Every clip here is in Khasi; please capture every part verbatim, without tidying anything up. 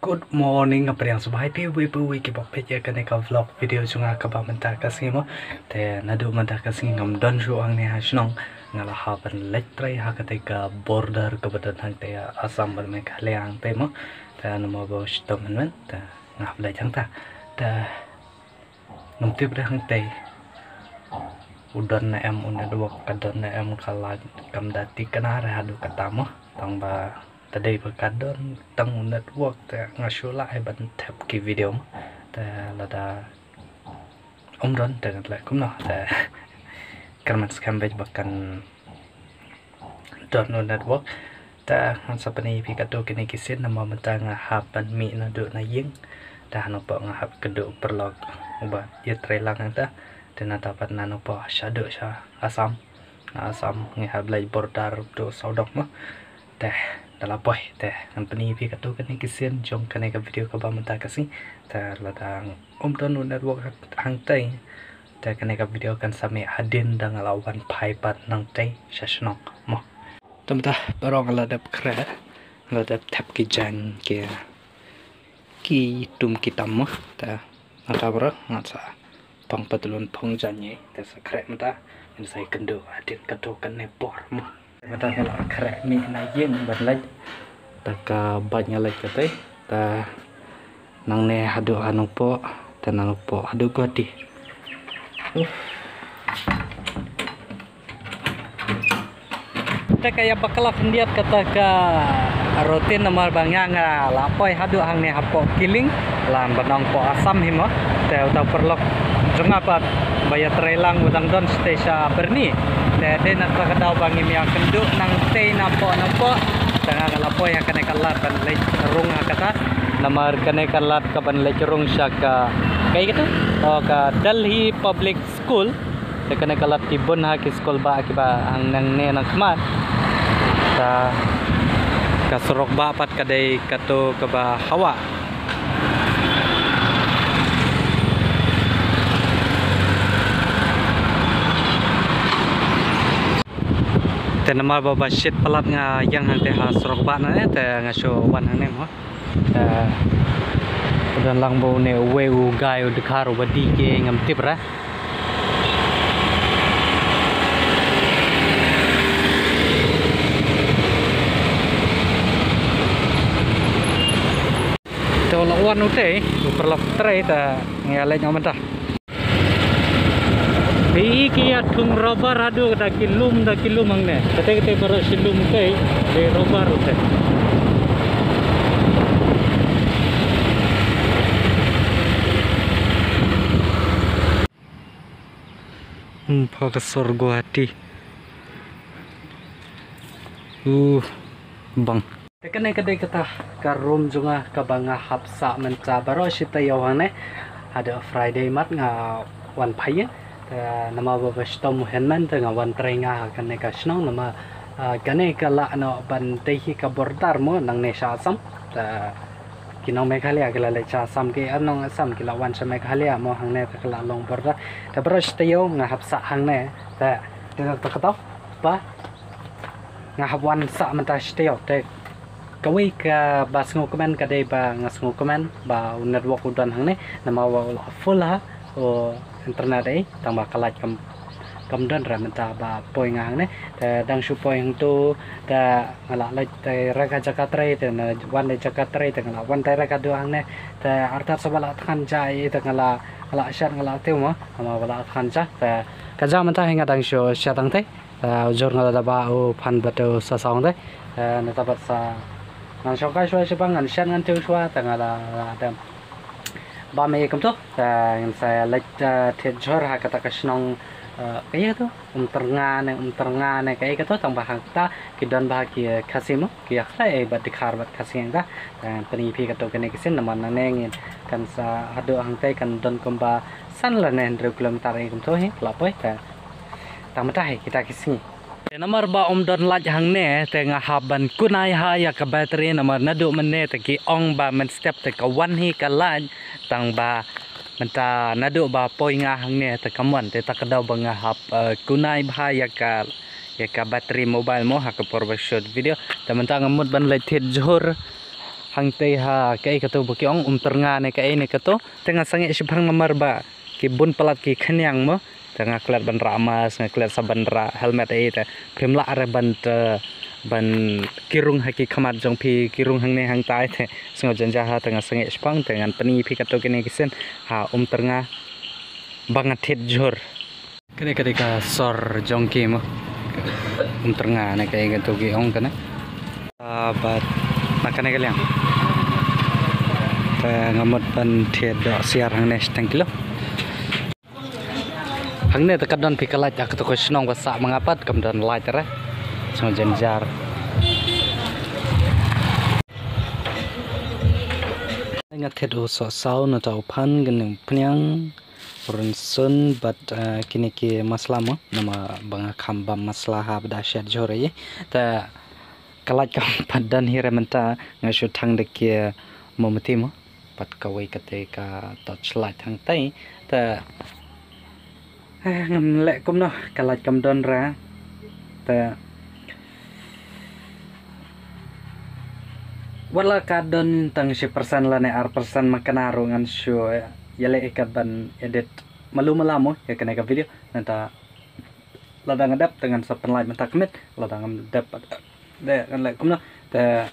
Good morning, nga pdiang sngewbha ïa phi uwei pa uwei kiba peit ïa kane ka vlog video jong nga kaba mynta ka sngi mo. Te naduh mynta ka sngi ngam don shuh hangne ha shnong, nga la hap ban leit trei ha katei ka border kaba don hangtei Assam bad Meghalaya hangtei mo. Te namar ba u shitom hynmen te nga hap leit hangta. Te ngam tip re hangtei u don ne em u network, ka don ne em ka line, kam da thikna re haduh katta mo. Tang ba ta dei ba ka don tang u network te nga shu lah hi ban thep ki video mo. Te lada um don te ngan leh kumno te kyrmen skhem beit ba kan don u network. Te ngan sa pyni ïa phi katto katne ki sien namar mynta nga hap ban mih naduh na ïing. Te hangno pat nga hap kynduh u paralok uba ïatrei lang hangta. Te nangta pat nangno pat shaduh sha Assam. Na Assam ngi hap leit border to sawdong mo. Te da la poi te ngan pyni ïa phi katto katne ki sien jong kane ka video kaba mynta ka sngi. Te lada um don u network hangtei te kane ka video kan sa mih hadien da nga la wan phai pat nangtei sha shnong mo. Te mynta baroh nga la dep khreh, nga la dep thep ki jaiñ ki, ki tum ki tam mo. Te nangta baroh ngan sa phong patlun phong jaiñ ïa, te sa khreh mynta ngan sa ïakynduh hadien katto katne por mo. Mynta nga la khreh mih na ïing ban leit. Te ka bike nga leit katei. Te nangne haduh ha Nongpoh, te na Nongpoh haduh Guwahati. Uff. Te ka ïa bakla khyndiat kata ka routine namar ba nga nga la poi haduh hangne hapoh Killing, la ban ong poh Assam hi mo. Te uta u paralok jong nga pat ba ïatrei lang u dang don shatei sha Byrni. Te dei na kata ka daw ba ngim ïakynduh nangtei napoh napoh. Te nga nga la poi ha kane ka lad ban leit rung ha kata. Namar kane ka lad ka ban leit rung sha ka, kaei kata? Oh, ka Delhi Public School. Te kane ka lad ki bun ha ki skul bah kiba hang nangne nangkhmat. Te ka surok bah pat ka dei kato kaba hawa. Te namar ba ba shit palat nga ïeng hangtei ha surok bah nangne te nga shu wan hangne mo. Te u don lang ba une uwei u guy u dkhar uba dih ke ngam tip re. Te u la wan utei u paralok trei te ngi ïa leit noh mynta. Phi i ki ïa thung rubber haduh da ki lum da ki lum hangne. Kate kate baroh shi lum utei dei rubber utei. Hmm, pha ka sor Guwahati. Uh, bang. Te kane ka dei kata ka room jong nga kaba nga hap sah mynta baroh shi taïew hangne. Haduh Friday mat nga wan phai ïing. Te namar ba ba shitom u hynmen te nga wan trei nga ha kane ka shnong namar, ah, kane ka lah noh ban dei hi ka border mo nangne sha Assam. Te ki nong Meghalaya ki la leit sha Assam, ki, ah, nong Assam ki la wan sha Meghalaya mo hangne te ka la long border. Te baroh shi taïew nga hap sah hangne. Te, te, te, te, te, ba nga hap wan sah mynta shi taïew te. Kawei kaba sngewkmen ka dei ba nga sngewkmen ba u network u don hangne namar ba u la full ha u internet ei, tang ba ka light kam, kam don re mynta ba poi nga hangne. Te dang shu poi hangto te nga la leit te rek ha jaka trei te na wan te jaka trei te nga la wan te rek haduh hangne. Te artat sa ba la thngan ja ei te nga la, nga la shat nga la tiew mo, namar ba la thngan ja. Te ka ja mynta hi nga dang shu shat hangtei. Te ujor nga la da ba u phan bad u Sasong te. Te nangta bad sa ngan shong kai shuwa shuwa ngan shan ngan tiew shuwa te nga la, la dem. Ba me kumto te ngan sa leit, eh, thied jhur ha kata ka shnong, eh, kaei kato Umtyrnga ne Umtyrnga ne kaei kato tang ba hangta ki don ba ki Khasi mo ki ïa khleh bad dkhar bad Khasi hangta. Te pyni phi kato kane ki sien namar nangne ngin kan sa haduh hangtei kan don kumba san lane hynriew kilometer ei kumto hi la poi te. Tang mynta hi kita ki sngi. Te namar ba um don light hangne te nga hap ban kunai ha ïa ka battery namar naduh mynne te ki ong ba mynstep te ka wan hi ka light tang ba mynta naduh ba poi nga hangne te kam wan te ta ka daw ba nga hap, eh, kunai bha ïa ka, ïa ka battery mobile mo ha ka por ba shoot video. Te mynta nga mut ban leit thied jhur. Hangtei ha kaei kato ba ki ong, Umtyrnga ne kaei ne kato. Te nga sangeh shipang namar ba ki bun palat ki khñiang mo. Te nga klet ban rah mask, nga klet sa ban rah helmet ei, te phim lah re ban te ban ki rung ha ki khmat jong phi, ki rung hangne hangtai, te sngew jynjar ha. Te nga sangeh shipang, te ngan pyni phi kato kine ki sien ha Umtyrnga ba nga thied jhur. Kane ka dei ka sor jong ki mo. Umtyrnga ne kaei kato ki ong kane. Ah, bad na kane ka liang te nga mut ban thied doh siar hangne shiteng kilo. Hangne te ka don phi ka light ha kato ka shnong ba sah ma nga pat, kam don light re. Sngew jynjar. Nga thied u sohsaw nata u phan, kane u phñiang, u rynsun bad, eh, kine ki masla mo, namar ba nga kham bam masla ha ba da shet jhur ei. Te ka light kam pat don hi re mynta, nga shu thang da ki mombati mo. Bad kawei kata ka torch light hangtai. Te, eh, ngam leh kumno, ka light kam don re. Te wat la ka don tang shi persen lane ar persen ma kane ruh ngan shu, eh, ïaleh ïa ka ban edit malu mala mo ïa kane ka video. Nangta lada nga dep te ngan sa pynlait mynta ka miet, lada ngam dep de ngan leh kumno. Te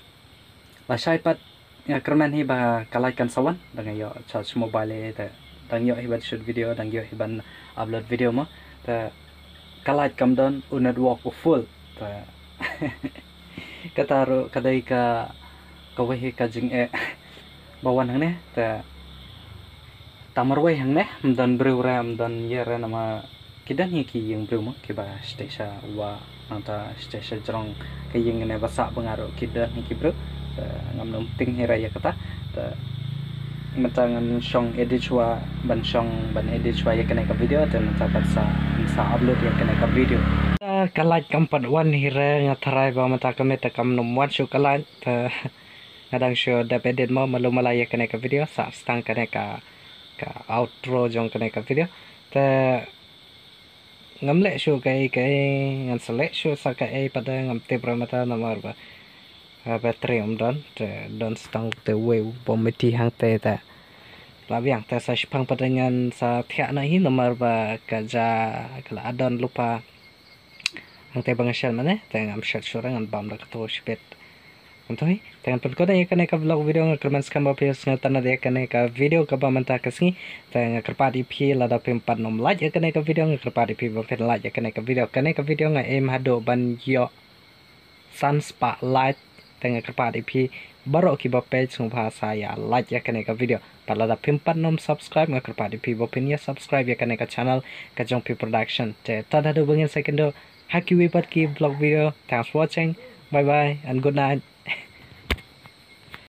lashai pat nga kyrmen hi ba ka light kan sa wan, dang ïoh charge mobile hi, te dang ïoh hi ban shoot video, dang ïoh hi ban upload video mo. Te ka light kam don, u network u full. Te kata ruh ka dei ka, kawei hi ka jingeh ba wan hangne. Te tang marwei hangne ym don briew re, ym don ïa re, namar ki don hi ki ïing briew mo, kiba sdei sha wah nangta sdei sha jrong ka ïing ne ba sah ba nga ruh, ki don hi ki briew. Te ngam nym tieng hi re ïa kata. Te mynta ngan shong edit shuwa, ban shong ban edit shuwa ïa kane ka video, te mynta ban sa, ban sa upload ïa kane ka video. Te ka light kam pat wan hi re, nga tharai ba mynta ka miet te kam nym wan shuh ka light. Te nga dang shu dep edit mo, malu mala ïa kane ka video, sa tang kane ka, ka outro jong kane ka video. Te ngam leh shuh kaei kaei, ngan sa leh shuh sa kaei pat de ngam tip re mynta namar ba, ah, battery ym don, te don sa tang te wei u mombati hangtei te. La biang te sa shipang pat de ngan sa thiah noh hi namar ba ka ja ka la don lypa. Hangtei ba nga shet mane, te ngam shet shuh re, ngan bam da kato shibit. Hangtei te ngan pynkut ïa kane ka vlog video, nga kyrmen skhem ba phi sngewtynnad ïa kane ka video kaba mynta ka sngi. Te nga kyrpad ïa phi lada phim pat nym like ïa kane ka video, nga kyrpad ïa phi ba phin like ïa kane ka video. Kane ka video nga aim haduh ban ïoh san spah like. Te nga kyrpad ïa phi baroh kiba peit sngewbha sa ïa like ïa kane ka video. Bad lada phim pat nym subscribe, nga kyrpad ïa phi ba phin ïa subscribe ïa kane ka channel ka jong phi production. Te tad haduh ba ngin sa ïakynduh ha kiwei pat ki vlog video. Thanks for watching. Bye bye and good night.